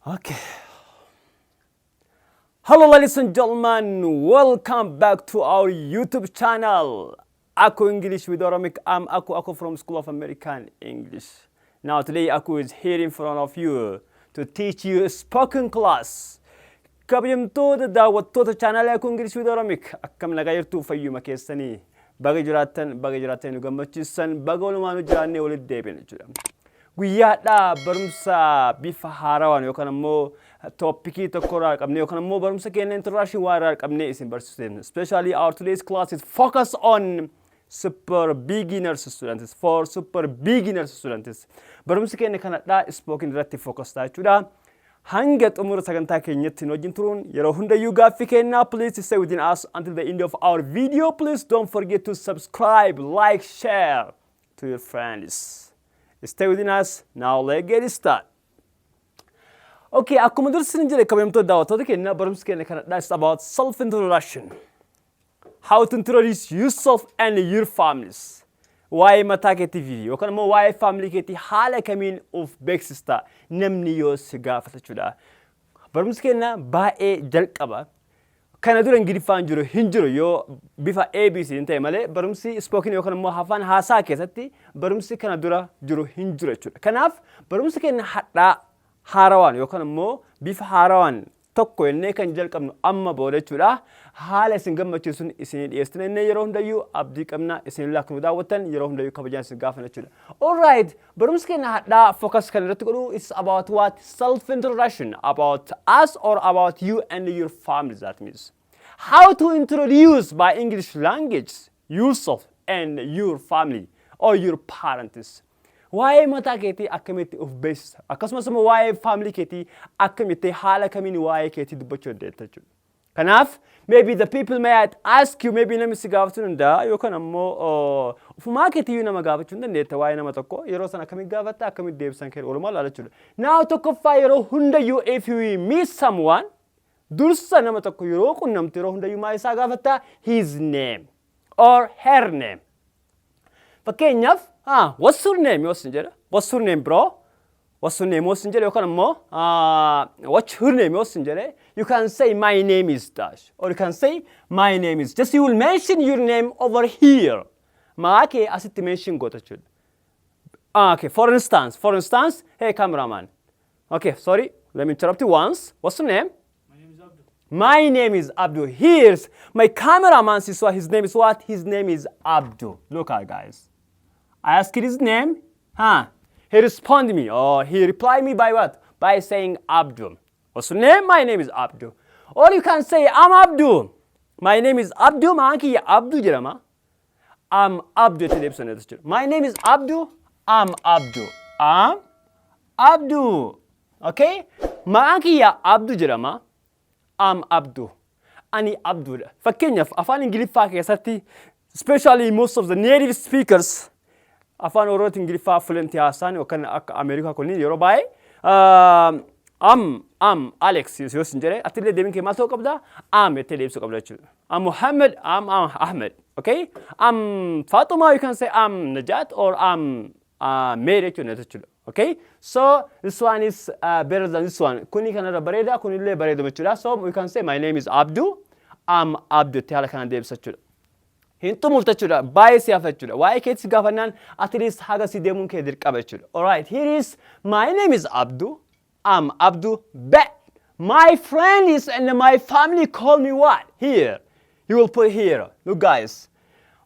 Okay. Hello, ladies and gentlemen, welcome back to our YouTube channel, Aku English with Oromic. I'm Aku Aku from School of American English. Now today Aku is here in front of you to teach you a spoken class. Kabajamtoota daawwattoota chaanaalii Aku English with Oromic, akkam nagaa jirtu? Fayyuma keessanii? Baga jiraattan, baga jiraattan, nu gammachiisan, baga walumaanuu jiraannee walitti deebine jechuudha. Guyyaadhaa barumsa bifa haarawaan yookaan ammoo topicii tokko irraa qabnee yookaan ammoo barumsa keenya introduction waa irraa qabnee isin barsiisuu deemna. Especially our today's class is focus on super beginners students, for super beginners students. Barumsi keenya kanadhaa spoken irratti focus ta'a jechuudha. Hanga xumura sagantaa keenyatti nu wajjin turuun yeroo hundayyuu gaaffii kennaa. Please stay within us until the end of our video. Please don't forget to subscribe, like, share to your friends. Stay within us. Now let's get started. Okay, akkuma dursi jedhe, kabajamtoota daawwattoota keenya, barumsi keenya kanadhaa is about self introduction. How to introduce yourself and your families. Waa'ee mataa keetii fi yookaan immoo waa'ee faamilii keetii haala kamiin of beeksista namni yoo si gaafata jechuudha. Barumsi keenya baay'ee jalqaba. Kana dura Ingiliffaan jiru hin jiru yoo bifa ABC hin ta'e malee, barumsi spoken yookaan immoo afaan haasaa keessatti barumsi kana dura jiru hin jiru jechuudha. Kanaaf barumsi keenya hadhaa haarawaan yookaan immoo bifa haarawaan tokko jennee kan jalqabnu amma booda jechuudha. Haala isin gammachiisuun isinii dhiyeessina inni yeroo hundayyuu abdii qabna. Isin akka nu daawwattan yeroo hundayyuu kabajaan isin gaafanna jechuudha. Alright, barumsi keenya hadhaa focus kan irratti godhu is about what? Self introduction about us or about you and your family, that means. How to introduce by English language yourself and your family or your parents. Waa'ee mataa keetii akkamitti of beeksisa, akkasumas immoo waa'ee faamilii keetii akkamitti, haala kamiin waa'ee keetii dubbachuu dandeetta jechuudha. Kanaaf maybe the people may ask you, maybe namni si gaafachuu danda'a yookaan ammoo ofumaa keetiyyuu nama gaafachuu hin dandeetta waa'ee nama tokko. Yeroo sana akkamitti gaafatta, akkamitti deebisan kee walumaa ilaala jechuudha. Now tokkoffaa, yeroo hundayyuu if you meet someone, dursa nama tokko yeroo qunnamtu, yeroo hundayyuu maal isaa gaafatta? His name or her name. Fakkeenyaaf, "What's your name?" yoo sin jedha, "What's your name, bro? What's your name?" yoo sin jedha, yookaan immoo "What's your name?" yoo sin jedhe, you can say, "My name is dash," or you can say, "My name is," just you will mention your name over here. Maqaa kee asitti mention goota jechuudha. Okay, for instance, hey cameraman. Okay, sorry, let me interrupt you once. What's your name? My name is Abdul. My name is Abdu. Here's my cameraman is what? His name is what? His name is Abdu. Look at, guys. I asked his name. Huh? He responded me or he replied me by what? By saying Abdu. What's your name? My name is Abdu. Or you can say, "I'm Abdu. My name is Abdu." Maqaan kiyya Abdu jedhama. I'm Abdu jettee deebisuu dandeessa jechuudha. My name is Abdu. I'm Abdu. I'm Abdu. Okay? Maqaan kiyya Abdu jedhama. I'm Abdu. Ani Abduudha. Fakkeenyaaf, afaan Ingiliffaa keessatti, especially most of the native speakers, afaan Oromootti Ingiliffaa fluent haasa'an yookaan akka Ameerikaa kunniin, yeroo baay'ee "I'm Alex" yoo sin jedhe, atillee deebiin kee maal ta'uu qabda? "I'm" jettee deebisuu qabda jechuudha. I'm Muhammad, I'm Ahmed. Okay? I'm Fatuma, you can say "I'm Najat" or "I'm Mary" jechuudha. Okay? So this one is better than this one. Kuni kanarra bareeda, kunillee bareedu jechuudha. So you can say, "My name is Abdu. I'm Abdu" jettee haala kanaan deebisa jechuudha. Hin xumurta jechuudha. Baay'ee si hafa jechuudha. Waa'ee keetti si gaafannaan at least haga si deemuun kee dirqama jechuudha. Alright, here is my name is Abdu. I'm Abdu. But my friends and my family call me what? Here. You will put here. Look, guys.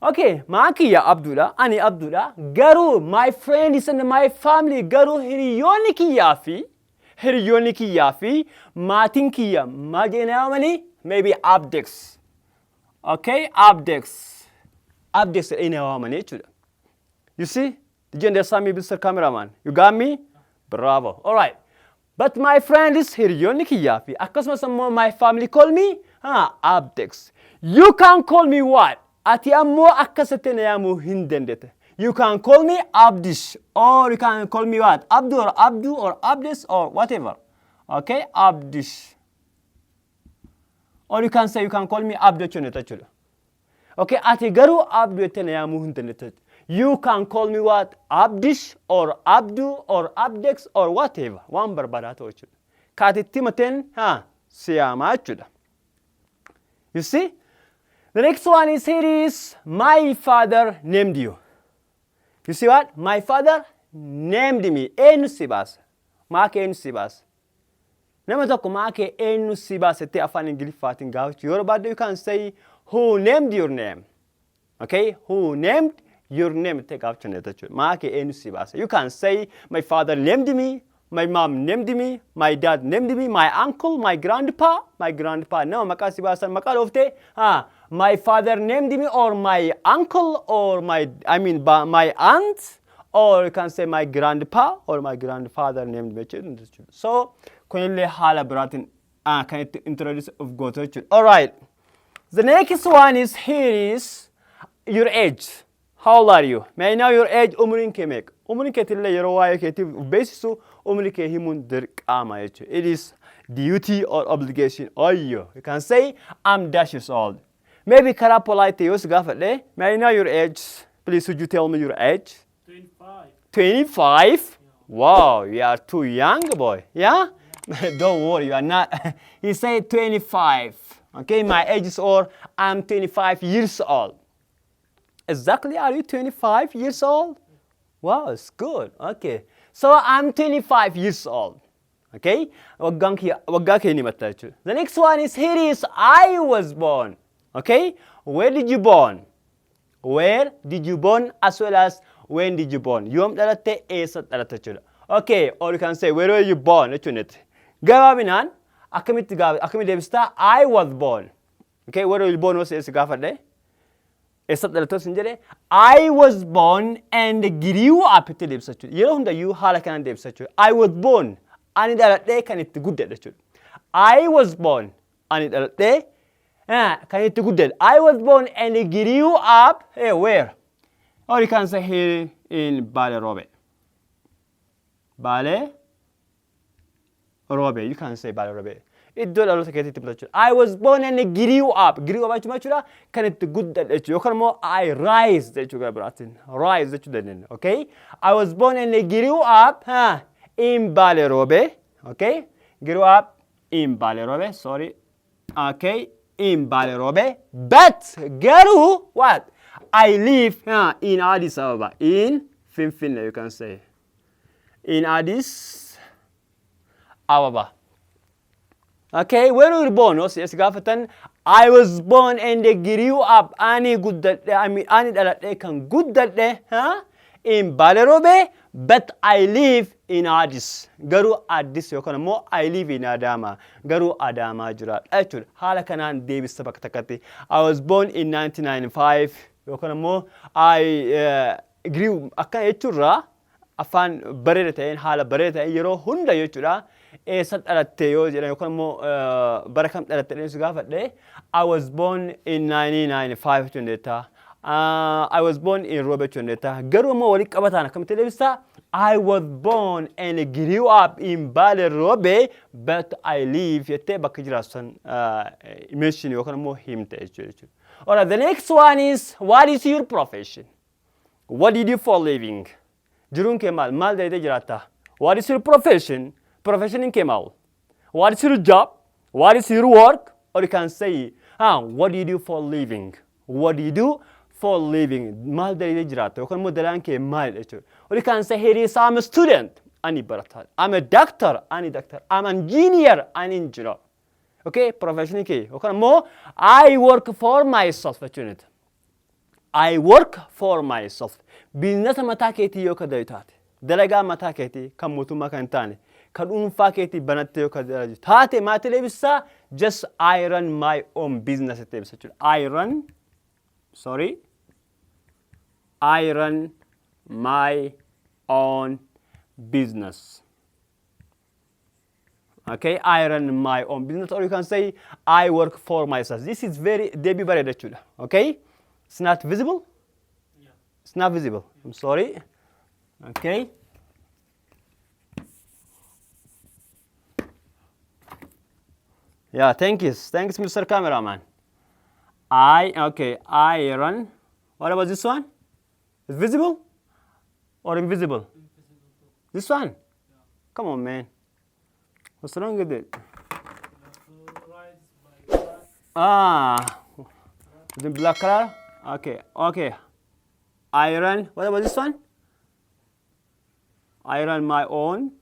Okay, maqaan kiyya Abduudha. Ani Abduudha. Garuu my friends and my family, garuu hiriyoonni kiyyaa fi maatiin kiyya maal jedhanii waamanii? Maybe Abdex. Okay, Abdex. Abdex jedhanii waamanii jechuudha. You see? Did you understand me, Mr. Cameraman? You got me? Bravo. All right. But my friends, hiriyoonni kiyyaa fi akkasumas immoo my family call me Abdex. You can call me what? Ati ammoo akkasitti na yaamuu hin dandeette. You can call me Abdish or you can call me what? Abdu or Abdu or Abdis or whatever. Okay, Abdish. Or you can say, you can call me Abdu jechuudha jechuudha. Okay, ati garuu Abdu jettee na yaamuu hin dandeette. You can call me what? Abdish or Abdu or Abdex or whatever. Waan barbaadaa ta'u jechuudha. Kaati itti himateen haa si yaamaa jechuudha. You see? The next one is here is my father named you. You see what? My father named me. Eenyu si baasa? Maa kee eenyu si baasa? Nama tokko maa kee eenyu si baasa jettee afaan Ingiliffaatiin gaafachuu yoo barbaadde, you can say, "Who named your name?" Okay? "Who named your name?" jettee gaafachuu dandeetta jechuudha. Maa kee eenyu si baasa? You can say, "My father named me, my mom named me, my dad named me, my uncle, my grandpa, my grandpa." Nama maqaa si baasan maqaa dhooftee, ha, my father named me or my uncle or my, I mean, my aunt, or you can say my grandpa or my grandfather named me jechuudha. So kunillee haala biraatiin kan itti introduce of gootu jechuudha. Alright. The next one is here is your age. How old are you? May I know your age? Umriin kee meeqa? Umriin keetillee yeroo waa'ee keetiif of beeksisu umrii kee himuun dirqama jechuudha. It is duty or obligation on you. You can say, "I'm dash years old." Maybe karaa polite yoo si gaafadhe, "May I know your age? Please, would you tell me your age?" 25. 25? Wow, you are too young, boy. Yeah? Don't worry, you are not. He said 25. Okay, my age is, or I'm 25 years old. Exactly, are you 25 years old? Wow, it's good. Okay. So I'm 25 years old. Okay? Waggaan kee waggaa kee ni himatta jechuudha. The next one is here is I was born. Okay? Where did you born? Where did you born, as well as when did you born? Yoom dhalatte, eessa dhalatte jechuudha. Okay, or you can say, "Where were you born?" jechuudha. Gabaabinaan akkamitti gaafa akkamitti deebistaa? I was born. Okay, "Where were you born?" Osoo si gaafadhe. Eessatti dhalatte sin jedhe, I was born and grew up itti deebisa jechuudha. Yeroo hundayyuu haala kanaan deebisa jechuudha. I was born, ani dhaladhee kan itti guddadhe jechuudha. I was born, ani dhaladhee kan itti guddadhe. I was born and grew up, hey, where? Or you can say here in Bale Robe. Bale Robe. You can say Bale Robe. Iddoo dhaloota keetiitti himta jechuudha. I was born and grew up. Grew up jechuun jechuudha kan itti guddadhe jechuudha. Yookaan immoo I rise jechuu gara biraatiin. Rise jechuu dandeenya. Okay? I was born and grew up, huh, in Bale Robe. Okay? Grew up in Bale Robe. Sorry. Okay? In Bale Robe. But garuu what? I live, huh, in Addis Ababa. In Finfinne, you can say. In Addis Ababa. Okay, where were you born? Osoo si gaafatan, I was born and grew up. Ani guddadhe, I mean, ani dhaladhe kan guddadhe, huh, in Bale Robe, but I live in Addis. Garuu Addis yookaan immoo I live in Adama. Garuu Adaamaa jiraadha jechuudha. Haala kanaan deebista bakka takkatti. I was born in 1995 yookaan immoo I grew akkana jechuurraa afaan bareeda ta'een, haala bareeda ta'een yeroo hunda jechuudha. Eessa dhalatte yoo jedhan yookaan immoo bara kam dhalatte jedhanii si gaafadhe, I was born in 1995 jechuun dandeetta. I was born in Robe jechuun dandeetta. Garuu immoo walitti qabataan akkamitti deebistaa? I was born and grew up in Bale Robe, but I live jettee bakka jiraatu san mention yookaan immoo himte jechuudha. Alright, the next one is, what is your profession? What do you do for living? Jiruun kee maal? Maal dalagdee jiraatta? What is your profession? Professionin kee maal? What is your job? What is your work? Or you can say, what do you do for living? What do you do for living? Maal dalagdee jiraatta? Yookaan immoo dalaan kee maalidha jechuudha. Or you can say here is, I'm a student. Ani barataa. I'm a doctor. Ani doctor. I'm an engineer. Ani engineer. Okay, profession kee yookaan immoo I work for myself jechuudha. I work for myself. Biizinasa mataa keetii yoo ka dalagu taate, dalagaa mataa keetii kan mootummaa kan hin taane, kan dhuunfaa keetii banattee yoo ka dalagu taate, maal deebistaa? Just I run my own business jettee deebisa jechuudha. I run, sorry, I run my own business. Okay, I run my own business, or you can say I work for myself. This is very deebii bareeda jechuudha. Okay, it's not visible. Yeah. It's not visible. I'm sorry. Okay. Yeah, thank you. Thanks, Mr. Cameraman. I, okay, I run. What about this one? It's visible or invisible? Invisible. This one? Yeah. Come on, man. What's wrong with it? Left, right, by black. Ah, the black color? Okay. I run, what about this one? I run my own.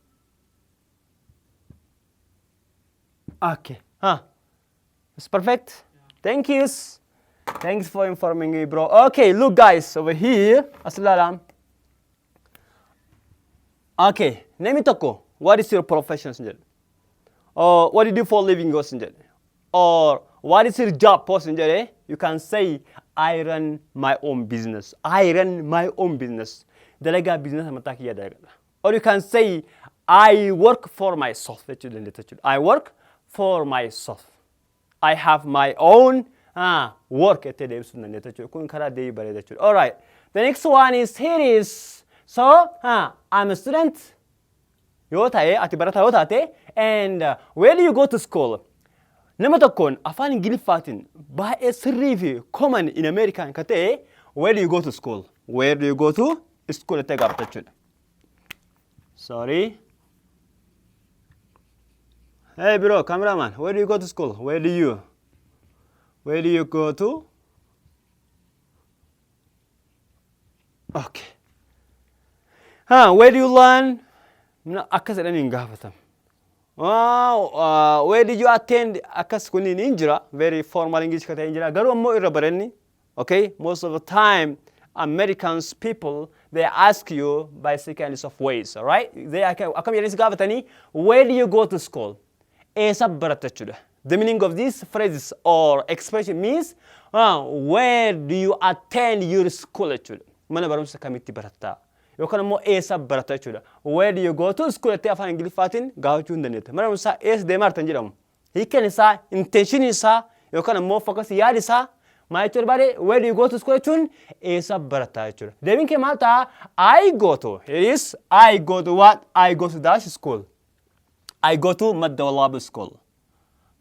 Okay, huh? It's perfect. Thank you. Thanks for informing me, bro. Okay, look, guys, over here. Asalaam. Okay, namni tokko, "What is your profession?" sin jedhe. Or "What do you do for a living?" yoo sin jedhe. Or "What is your job?" yoo sin jedhe, you can say, "I run my own business. I run my own business. Dalagaa business mataa kiyyaa dalagadha. Or you can say, "I work for myself" jechuu dandeetta jechuudha. I work for myself. I have my own work jettee deebisuu dandeetta jechuudha. Kun karaa deebii bareeda jechuudha. All right. The next one is here is, so I'm a student yoo ta'e, ati barataa yoo taate, and where do you go to school? Nama tokkoon afaan Ingiliffaatiin baay'ee sirrii fi common in American ka ta'e, "Where do you go to school? Where do you go to school?" jettee gaafata jechuudha. Sorry. Hey bro, cameraman, where do you go to school? Where do you go to? Okay. Huh, where do you learn? Akkas jedhanii hin gaafatamu. Wow, where did you attend? Akkas kunniin hin jira. Very formal English ka ta'e hin jira. Garuu ammoo irra baranni. Okay, most of the time Americans people, they ask you by sequence of ways, all right? They akkam jedhanii si gaafatanii, "Where do you go to school?" Eessa baratta jechuudha. The meaning of this phrases or expression means where do you attend your school jechuudha. Mana barumsa kamitti barattaa? Yookaan immoo eessa baratta jechuudha. "Where do you go to school?" jettee afaan Ingiliffaatiin gaafachuu hin dandeetta. Mana barumsaa eessa deemaa jirtan jedhamu. Hiikkaan isaa, intention isaa yookaan immoo focus yaadi isaa maal jechuu barbaade? "Where do you go to school?" jechuun eessa barataa jechuudha. Deebiin kee maal ta'a? I go to. It is I go to what? I go to dash school. I go to Madda Walabu school.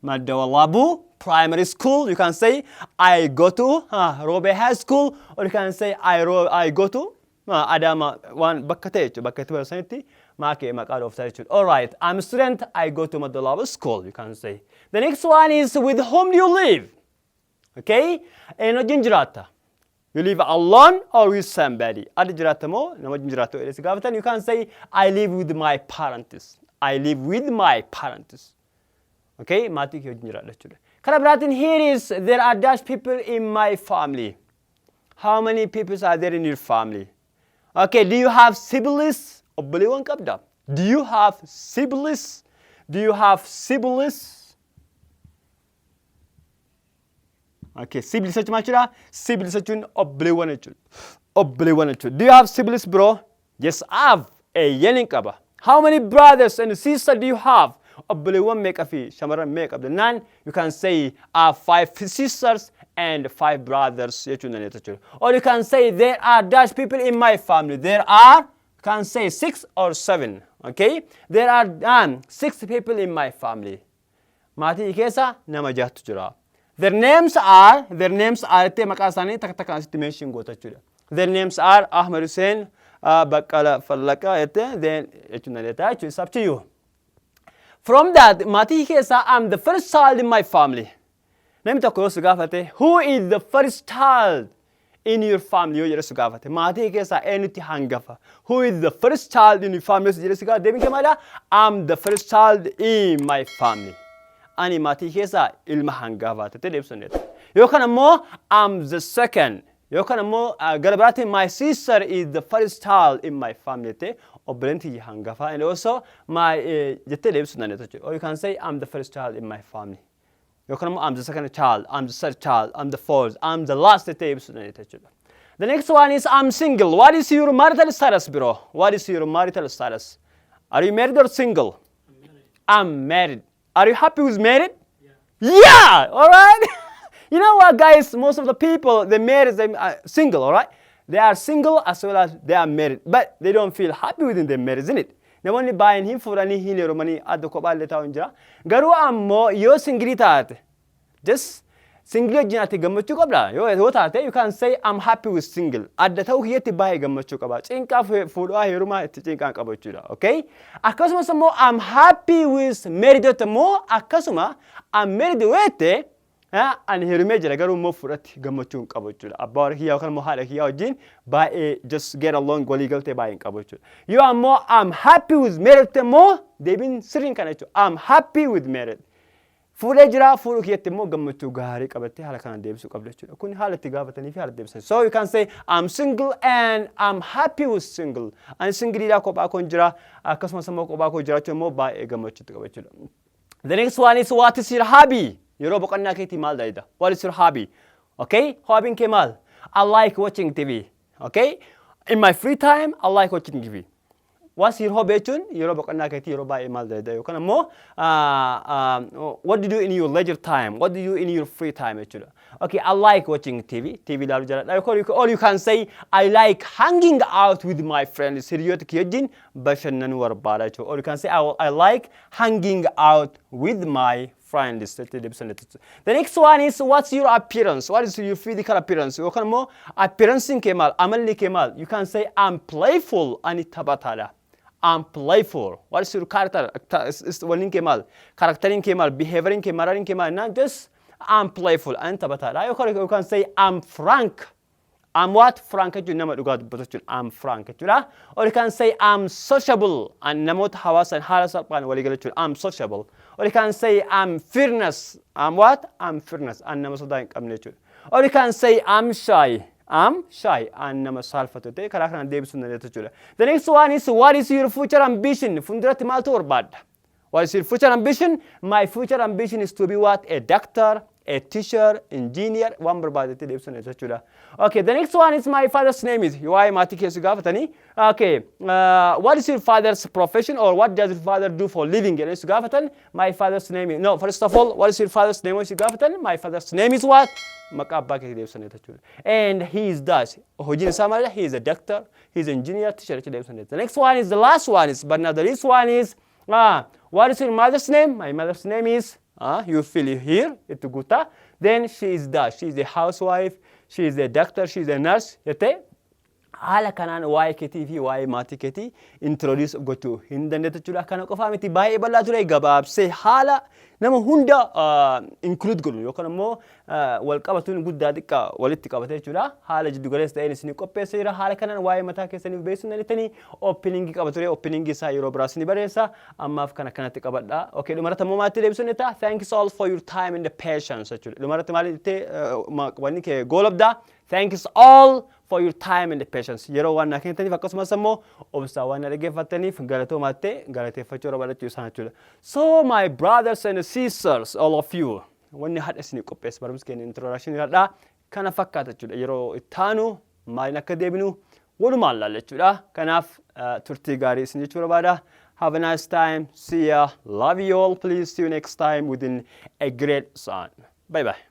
Madda Walabu primary school. You can say I go to Robe High School, or you can say I go to Adama waan bakka ta'e jechuudha. Bakka itti barasanitti maakee maqaa dhooftaa jechuudha. All right, I'm a student. I go to Madda Walabu school. You can say. The next one is, with whom do you live? Okay? Eenyu wajjin jiraatta? You live alone or with somebody? Adi jiraatta moo nama wajjin jiraatta jedhee si gaafatan, you can say, "I live with my parents. I live with my parents." Okay? Maatii kee wajjin jiraadha jechuudha. Karaa biraatiin, here is, there are dash people in my family. How many people are there in your family? Okay, do you have siblings? Obboleewwan qabda. Do you have siblings? Do you have siblings? Okay, siblings jechuun maal jechuudha? Siblings jechuun obboleewwan jechuudha. Obboleewwan jechuudha. Do you have siblings, bro? Yes, I have. Eeyyan hin qaba. How many brothers and sisters do you have? Obboleewwan meeqa fi shamarran meeqa qabda? Naan you can say, "I have five sisters and five brothers" jechuun dandeetta jechuudha. Or you can say, "There are dash people in my family." There are, you can say six or seven. Okay? There are six people in my family. Maatii keessa nama jahatu jira. Their names are jettee maqaa isaanii takka takkaan asitti mention goota jechuudha. Their names are Ahmed Hussein, Baqqala Fallaqa jettee then jechuun dandeetta jechuudha. It's up to you. From that, maatii keessaa, I'm the first child in my family. Namni tokko yoo si gaafate, "Who is the first child in your family?" yoo jedhe si gaafate, maatii keessaa eenyutti hangafa? "Who is the first child in your family?" yoo jedhe si gaafate, deebiin kee maalidha? I'm the first child in my family. Ani maatii keessaa ilma hangafaa jettee deebisuu dandeetta. Yookaan ammoo I'm the second. Yookaan ammoo gara biraatiin, my sister is the first child in my family jettee, obboleen tiyya hangafaa and also my jettee deebisuu dandeetta jechuudha. Or you can say, "I'm the first child in my family." Yookaan ammoo I'm the second child, I'm the third child, I'm the fourth, I'm the last jettee deebisuu dandeetta jechuudha. The next one is, I'm single. What is your marital status, bro? What is your marital status? Are you married or single? I'm married. I'm married. Are you happy with married? Yeah. Yeah, all right. You know what, guys? Most of the people, they married, they are single, all right? They are single as well as they are married, but they don't feel happy within their marriage, isn't it? Namoonni baay'een hin fuudhanii hin heerumanii adda kophaa illee taa'u hin jira. Garuu ammoo yoo single taate, just Single wajjin ati gammachuu qabda yoo taate, you can say, "I'm happy with single." Adda ta'uu kiyyatti baay'ee gammachuu qaba. Cinqaa fuudhaa heerumaa itti cinqaan qaba jechuudha. Okay? Akkasumas immoo "I'm happy with married" jette immoo, akkasuma "I'm married" yoo jette, ani heerumee jira garuu immoo fudhatti gammachuu hin qabu jechuudha. Abbaa warra kiyyaa yookaan immoo haadha kiyyaa wajjin baay'ee just get along, walii galtee baay'ee hin qabu jechuudha. Yoo ammoo "I'm happy with married" jette immoo, deebiin sirriin kana jechuudha. I'm happy with married. Fuudhee jira, fuudhuu kiyyatti immoo gammachuu gaarii qabattee haala kanaan deebisuu qabda jechuudha. Kun haala itti gaafatanii fi haala deebisan. So you can say, "I'm single and I'm happy with single." Ani singleiidhaa, kophaa koon jira, akkasumas immoo kophaa koo jiraachuu immoo baay'ee gammachuutti qaba jechuudha. The next one is, what is your hobby? Yeroo boqonnaa keetii maal dalagda? What is your hobby? Okay? Hobbiin kee maal? I like watching TV. Okay? In my free time, I like watching TV. What's your hobby jechuun yeroo boqonnaa keetii yeroo baay'ee maal dalagda yookaan ammoo what do you do in your leisure time? What do you do in your free time jechuudha. Okay, I like watching TV. TV ilaaluu jaalladha. Or you can say, "I like hanging out with my friends." Hiriyoota kiyya wajjin bashannanuu barbaada jechuudha. Or you can say, "I like hanging out with my friends" jettee deebisan jechuudha. The next one is, what's your appearance? What is your physical appearance? Yookaan immoo appearance kee maal? Amalli kee maal? You can say, "I'm playful." Ani taphataadha. I'm playful. What is your character? Wanni kee maal? Characteriin kee maal? Behavioriin kee, marariin kee maal? Not just "I'm playful." Ani taphataadha. Yookaan you can say, "I'm frank." I'm what? Frank jechuun nama dhugaa dubbatu jechuudha. I'm frank jechuudha. Or you can say, "I'm sociable." Ani namoota hawaasan haala salphaan walii gala jechuudha. I'm sociable. Or you can say, "I'm fearless." I'm what? I'm fearless. Ani nama sodaa hin qabne jechuudha. Or you can say, "I'm shy." I'm shy. Ani nama saalfatu ta'e karaa kanaan deebisuu dandeettu jechuudha. The next one is, what is your future ambition? Fuulduratti maaltu barbaadda? What is your future ambition? My future ambition is to be what? A doctor, a teacher, engineer, waan barbaadetti deebisuu dandeettu jechuudha. Okay, the next one is, my father's name is. Waa'ee maatii keessi gaafatanii. Okay, what is your father's profession or what does your father do for living? Jedhanii si gaafatan. My father's name is, no, first of all, what is your father's name? Si gaafatan. My father's name is what? Maqaa abbaa keetii deebisuu dandeettu jechuudha. And he is does. Hojiin isaa maalidha? He is a doctor, he is engineer, teacher jechuudha deebisuu dandeettu. The next one is, the last one is, but not the least one is, what is your mother's name? My mother's name is, you fill it here, itti guutaa. Then she is that. She is a housewife, she is a doctor, she is a nurse jettee haala kanaan waa'ee keetii fi waa'ee maatii keetii introduce gochuu hin dandeettu jechuudha. Kana qofaa miti, baay'ee bal'aa ture, gabaabsee haala nama hunda include godhu yookaan immoo wal qabatuun guddaa xiqqaa walitti qabate jechuudha. Haala jiddu galeessa ta'een isin qopheesseera. Haala kanaan waa'ee mataa keessaniif beeksisuu dandeettanii openingii qaba ture. Openingii isaa yeroo biraas ni barreessa. Ammaaf kana kanatti qabadha. Okay, dhumarratti immoo maatti deebisuu dandeetta? "Thanks all for your time and the patience" jechuudha. Dhumarratti maal jettee wanni kee goolabdaa? "Thanks all for your time and the patience." Yeroo waan naa kennitaniif akkasumas immoo obsaa waan na dhaggeeffattaniif galatoomattee galateeffachuu barbaadachuu isaan jechuudha. So my brothers and sisters, all of you, wanni hadha isinii qopheesse barumsa keenya introduction hadhaa kana fakkaata jechuudha. Yeroo itti aanu maaliin akka deebinu walumaan laalla jechuudha. Kanaaf turtii gaarii isin jechuu barbaada. Have a nice time. See ya. Love you all. Please see you next time within a great sun. Bye bye.